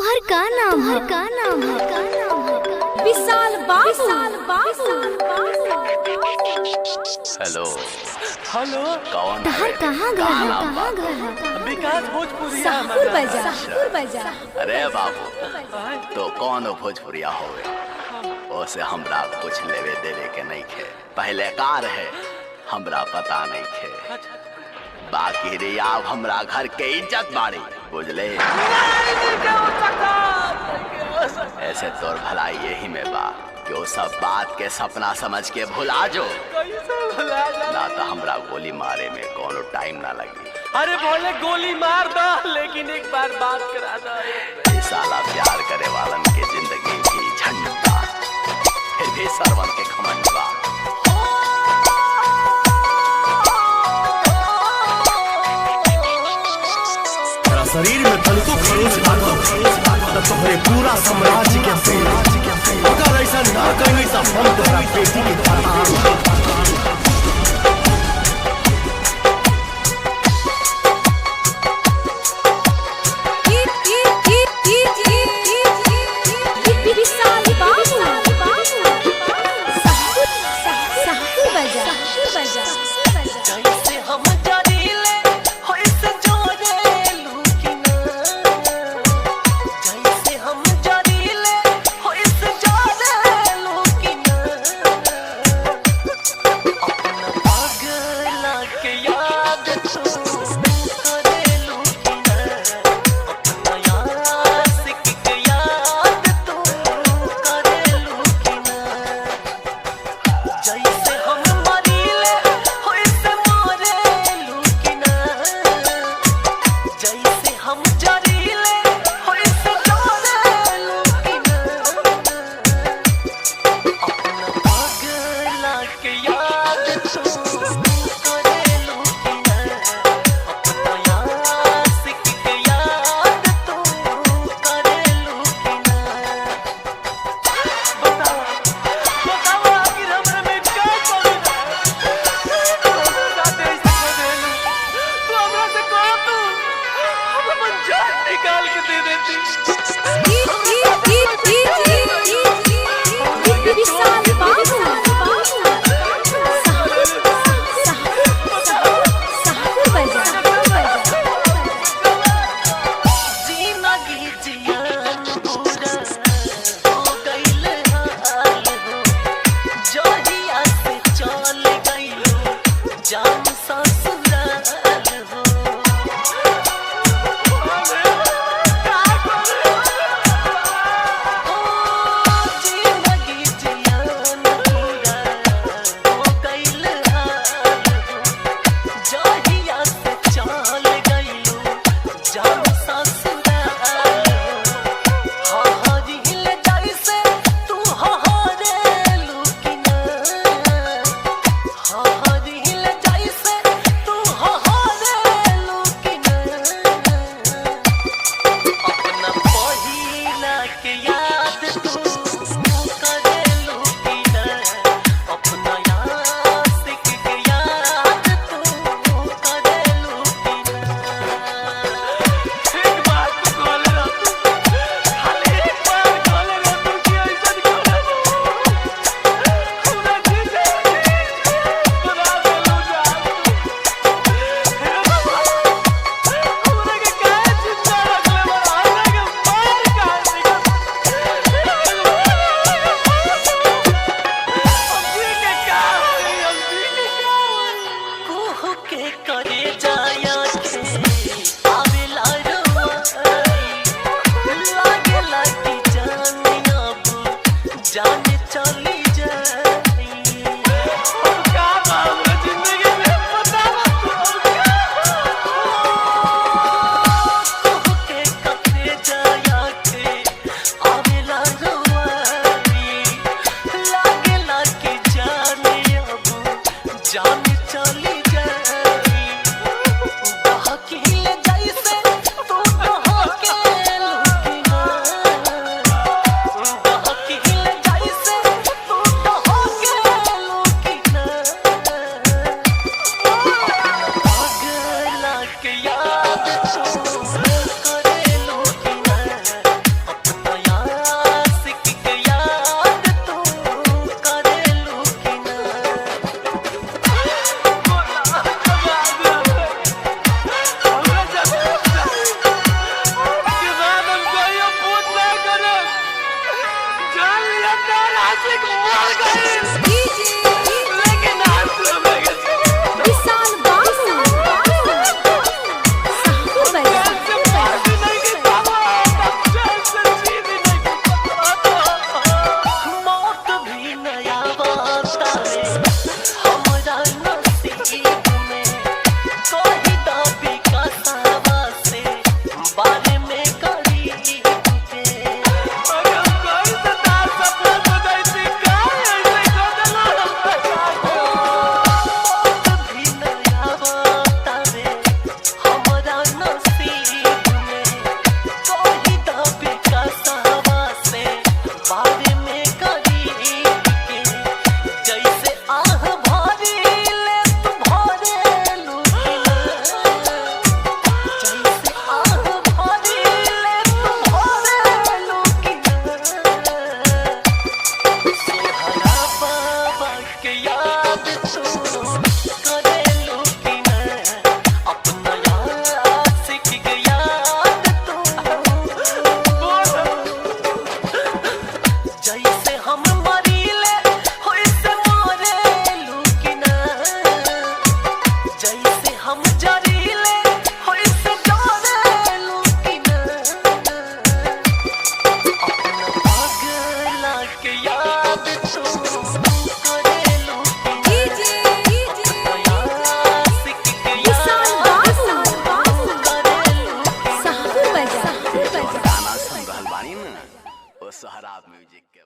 तोहर का नाम है? का नाम है? का नाम है? विशाल बाबू, विशाल बाबू। हेलो। हेलो। कौन? तोहर कहाँ घर है? कहाँ घर है? विकास भोजपुरी। शाहपुर बाजार, शाहपुर बाजार। अरे बाबू, तो कौन भोजपुरिया होवे, ओसे हमरा कुछ लेवे देवे के नहीं खे। पहले कार है, हमरा पता नहीं खे। बाकी रे आप हमरा घर के इज्जत बाड़ी, बुझले? ऐसे तोर भलाई यही में बा कि वो सब बात के सपना समझ के भुला जो। कैसे भुला जा? ना तो हमरा गोली मारे में कोनो टाइम ना लगी। अरे बोले गोली मार दो, लेकिन एक बार बात करा दो। ये साला प्यार करे वालन के जिंदगी की झंडा, फिर भी सरवन के घमंड बा। तोरा शरीर में तनिको खरोच लागल त तोहरे पूरा साम्राज्य के फेल। अगर ऐसा ना कहीं त हम तोहरा बेटी के खतम। विशाल बाबू, शाहपुर बाजार, शाहपुर बाजार। जैसे हम जरीले होइसे जोरे लुकिना, जैसे हम जरीले होइसे जोरे लुकिना, अपना पागला के याद तू करे लुकिना, अपना यासिक के याद तू करे लुकिना, जैसे हम मरीले होइसे मारे लुकिना, जैसे हम जरीले होइसे जोरे लुकिना, अपना पागला के याद तू करे लुकिना, अपना यासिक के याद तू करे लुकिना। बताओ, बताओ आखिर हमरा में का कमी रहे? तू हमरा साथे ऐसे क्यों देलू? तू हमरा से कह तू, हम अपन जान निकाल के दे देती। विशाल बाबू, शाहपुर बाजार। जिंदगी जियान पूरा हो गइल हाल हो, जहिया से चल गइलो जान ससुराल हो। का करे? आशिक मर गइल, लेकिन आज तू हमरा के विशाल बाबू साहू बाजार। चैन से मर भी नहीं के पावत, अब चैन से जी भी नहीं के पावत। मौत भी नया वास्ता है हमरा नसीब में, कोई दाबी का सावा से बारे में करीब के। अगर कोई से तार सपना सजाई थी, काहे ऐसे कर देला हमरा साथे? मौत भी नया वास्ता है हमरा नसीब में, कोई दाबी का सावा से बारे में करीब के। जैसे आह भरी ले तू भरे लुकिला, जैसे आह भरी ले तू भरे लुकिला। सोहरा बाबा के याद तू करे लुकिना, अपना आशिक के याद तू। जैसे हम मरीले होइसे मरे लुकिना, जैसे हम जरीले होइसे जरे लुकिना। अपना पगला के याद तू करे लुकिना, अपना आशिक के विशाल याद बाबू करे लुकिना। साहू बाजार। गाना सुन रहल बानी ना, ओ सोहराब म्यूजिक के।